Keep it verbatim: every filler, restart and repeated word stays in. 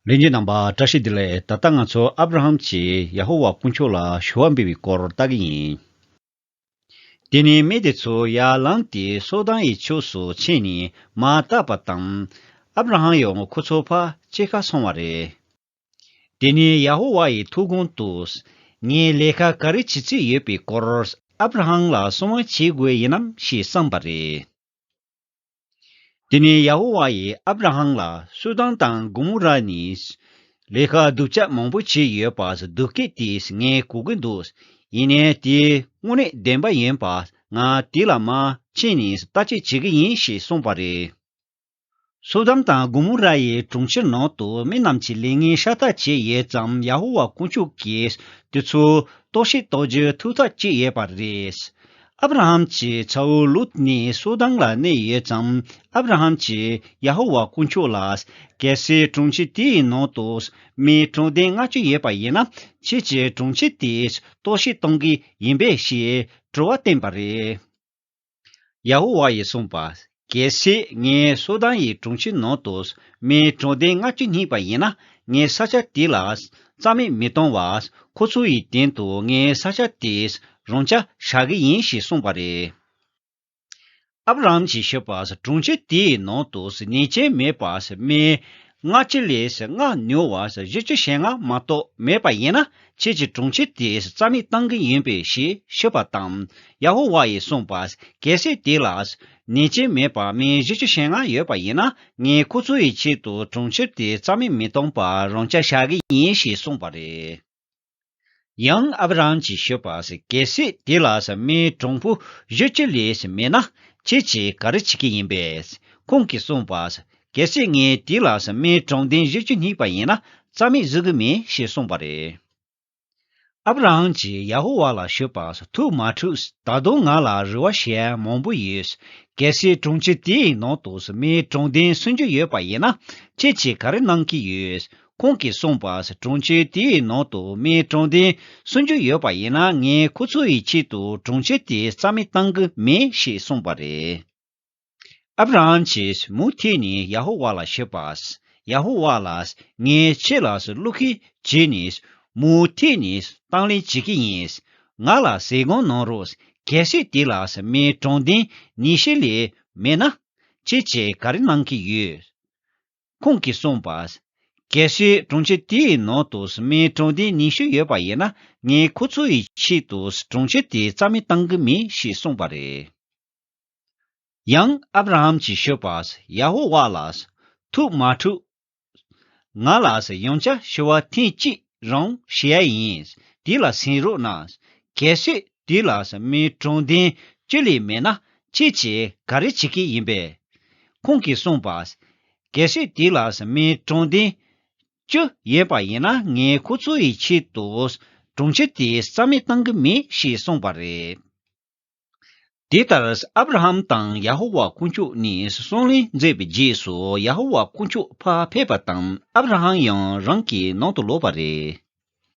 ལྷན་རྒྱས་རྣམ་པ་བཀྲ་ཤིས་བདེ་ལེགས། ད་ལྟ་ང་ཚོ་ཨབ་ར་ཧམ་གྱིས་ཡ་ཧོ་ཝཱ་དཀོན་མཆོག་ལ་ཞུ་བ་འབུལ་བའི་སྐོར་ལྟ་གི་ཡིན། དེ་ནས་མི་དེ་ཚོ་ཡར་ལངས་ཏེ་སོ་དང་གི་ཕྱོགས་སུ་ཕྱིན་ནས་མར་བལྟས་པ་དང་། ཨབ་ར་ཧམ་ཡང་ཁོ་ཚོ་ཕར་ཕྱེད་ཀ་སོང་བ་རེད། དེ་ནས་ཡ་ཧོ་ཝཱ་ཡི་ཐུགས་དགོངས་དུ། ངས་ལས་ཀ་ག་རེ་བྱེད་རྩིས་ཡོད་པའི་སྐོར་ཨབ་ར་ཧམ་ལ་གསང་བ་བྱེད་དགོས་ཡིན་ནམ་ཞེས་གསུངས་པ་རེད། དེ་ནས་ཡ་ཧོ་ཝཱ་ཡིས་ཨབ་ར་ཧམ་ལ་སོ་དང་དང་གོ་མོ་ར་ནས་ལས་ཀ་སྡུག་ཅག་མང་པོ་བྱས་ཡོད་པ་སྡུག་སྐད་དེ་ངས་གོ་གི་འདུག་ཡིན་ནའི་དེ་དངོས་གནས་བདེན་པ་ཡིན་པ་ང་དེ་ལ་མར་ཕྱིན་ནས་བརྟག་དཔྱད་བྱེད་ཀྱི་ཡིན་ཞེས་གསུངས་པ་རེད། སོ་དང་དང་གོ་མོ་ར་ཡི་གྲོང་ཁྱེར་ནང་དུ་མི་རྣམས་ཀྱིས་ལས་ངན་ཤ་སྟག་བྱས་ཡོད་ཙང་ཡ་ཧོ་ཝཱ་དཀོན་མཆོག་གིས་དེ་ཚོ་རྟོག་ཞིབ་གཏོང་རྒྱུའི་ཐུགས་ཐག་བཅད་ཡོད་པ་རེད། ཨབ་ར་ཧམ་གྱི་ཚ་བོ་ལུད་ནི་སོ་དང་ལ་གནས་ཡོད་ཙང་ཨབ་ར་ཧམ་གྱིས་ཡ་ཧོ་ཝཱ་དཀོན་མཆོག་ལ། གལ་སྲིད་གྲོང་ཁྱེར་དེའི་ནང་དུ་མི་དྲུག་སྟོང་ལྔ་བཅུ་ཡོད་པ་ཡིན་ན་ཁྱེད་ཀྱིས་གྲོང་ཁྱེར་དེ་རྟོག་ཞིབ་གཏོང་གི་ཡིན་པས་ཞེས་དྲི་བ་བཏོན་པ་རེད། ཡ་ཧོ་ཝཱ་ཡིས་གསུངས་པ། གལ་སྲིད་ངས་སོ་དང་ཡི་གྲོང་ཁྱེར་ནང་དུ་མི་དྲུག་སྟོང་ལྔ་བཅུ་རྙེད་པ་ཡིན་ན་ངས་ས་ཆ་དེ་ལ་རྩ་མེད་མི་གཏོང་བར་ཁོ་ཚོ་ཡི་སྟེང་དུ་ངས་ས་ཆ་དེ་རང་འཇགས་བཞག་གི་ཡིན་ཞེས་གསུངས་པ་རེད། ཨབ་ར་ཧམ་གྱིས་ཞུས་པ། གྲོང་ཁྱེར་དེའི་ནང་དུ་ཉེས་ཅན་མེད་པ་མི་ལྔ་བཅུ་ལས་ལྔ་ཉུང་བ་བཞི་བཅུ་ཞེ་ལྔ་མ་གཏོགས་མེད་པ་ཡིན་ན་ཁྱེད་ཀྱིས་གྲོང་ཁྱེར་དེ་རྩ་མེད་གཏང་གི་ཡིན་པས་ཞེས་ཞུས་པ་དང་། ཡ་ཧོ་ཝཱ་ཡིས་གསུངས་པ། གལ་སྲིད་དེ་ལ་ཉེས་ཅན་མེད་པ་མི་བཞི་བཅུ་ཞེ་ལྔ་ཡོད་པ་ཡིན་ན་ངས་ཁོ་ཚོ་ཡི་ཆེད་དུ་གྲོང་ཁྱེར་དེ་རྩ་མེད་མི་གཏོང་པར་རང་འཇགས་བཞག་གི་ཡིན་ཞེས་གསུངས་པ་རེད། ཡང་ཨབ་ར་ཧམ་གྱིས་ཞུས་པ། གལ་སྲིད་དེ་ལ་མི་གྲངས་པོ་བཞི་བཅུ་ལས་མེད་ན་ཁྱེད་ཀྱིས་ག་རེ་བྱེད་ཀྱི་ཡིན་པས། ཁོང་གིས་གསུངས་པ། གལ་སྲིད་ངས་དེ་ལ་མི་གྲངས་བདུན་བཞི་བཅུ་རྙེད་པ་ཡིན་ན་རྩ་མེད་བཟོ་གི་མིན་ཞེས་གསུངས་པ་རེད། ཨབ་ར་ཧམ་གྱིས་ཡ་ཧོ་ཝཱ་ལ་ཞུས་པ། ཐུགས་མ་འཁྲུགས། ད་དུང་ང་ལ་རེ་བ་བྱེད་ཡ་མང་པོ་ཡོད། གལ་སྲིད་གྲོང་ཁྱེར་དེའི་ནང་དུ་མི་གྲངས་བདུན་སུམ་ཅུ་ཡོད་པ་ཡིན་ན་ཁྱེད་ཀྱིས་ག་རེ་གནང་གི་ཡོད། ཁོང་གིས་གསུངས་པ། གྲོང་ཁྱེར་དེའི་ནང་དུ་མི་གྲངས་བདུན་སུམ་ཅུ་ཡོད་པ་ཡིན་ན་ངས་ཁོ་ཚོ་ཡི་ཆེད་དུ་གྲོང་ཁྱེར་དེ་རྩ་མེད་གཏང་གི་མེད་ཞེས་གསུངས་པ་རེད། ཨབ་ར་ཧམ་གྱིས་མུ་མཐུད་ནས་ཡ་ཧོ་ཝཱ་ལ་ཞུས་པ། ཡ་ཧོ་ཝཱ་ལགས། ངས་ཁྱེད་ལ་བློ་ཁེལ་བྱས་ནས་མུ་མཐུད་ནས་དང་ལེན་བྱེད་ཀྱི་ཡིན། ང་ལ་ཟས་གོ་གནང་རོགས། གལ་སྲིད་དེ་ལ་མི་གྲངས་བདུན་ཉི་ཤུ་ལས་མེད་ན་ཁྱེད་ཀྱིས་ག་རེ་གནང་གི་ཡོད། ཁོང་གིས་གསུངས་པ། གལ་སྲིད་གྲོང་ཁྱེར་དེའི་ནང་དུ་མི་གྲངས་བདུན་ཉི་ཤུ་ཡོད་པ་ཡིན་ན་ངས་ཁོ་ཚོ་ཡི་ཆེད་དུ་གྲོང་ཁྱེར་དེ་རྩ་མེད་གཏང་གི་མིན་ཞེས་གསུངས་པ་རེད། ཡང་ཨབ་ར་ཧམ་གྱིས་ཞུས་པ། ཡ་ཧོ་ཝཱ་ལགས། ཐུགས་མ་འཁྲུགས། ང་ལ་ཡང་བསྐྱར་ཞུ་བ་ཐེངས་གཅིག་རང་བྱེད་ཡ་ཡིན། དེ་ལ་གསན་རོགས་གནང་། གལ་སྲིད་དེ་ལ་མི་གྲངས་བདུན་བཅུ་ལས་མེད་ན་ཁྱེད་ཀྱིས་ག་རེ་བྱེད་ཀྱི་ཡིན་པས། ཁོང་གིས་གསུངས་པ། གལ་སྲིད་དེ་ལ་མི་གྲངས་བདུན་བཅུ་ཡོད་པ་ཡིན་ན་ངས་ཁོ་ཚོ་ཡི་ཆེད་དུ་གྲོང་ཁྱེར་དེ་རྩ་མེད་གཏང་གི་མེད་ཞེས་གསུངས་པ་རེད། དེ་ལྟར་ཨབ་ར་ཧམ་དང་ཡ་ཧོ་ཝཱ་དཀོན་མཆོག་གཉིས་གསུང་གླེང་མཛད་པའི་རྗེས་སུ་ཡ་ཧོ་ཝཱ་དཀོན་མཆོག་ཕར་ཕེབས་པ་དང་ཨབ་ར་ཧམ་ཡང་རང་གི་ནང་དུ་ལོག་པ་རེད།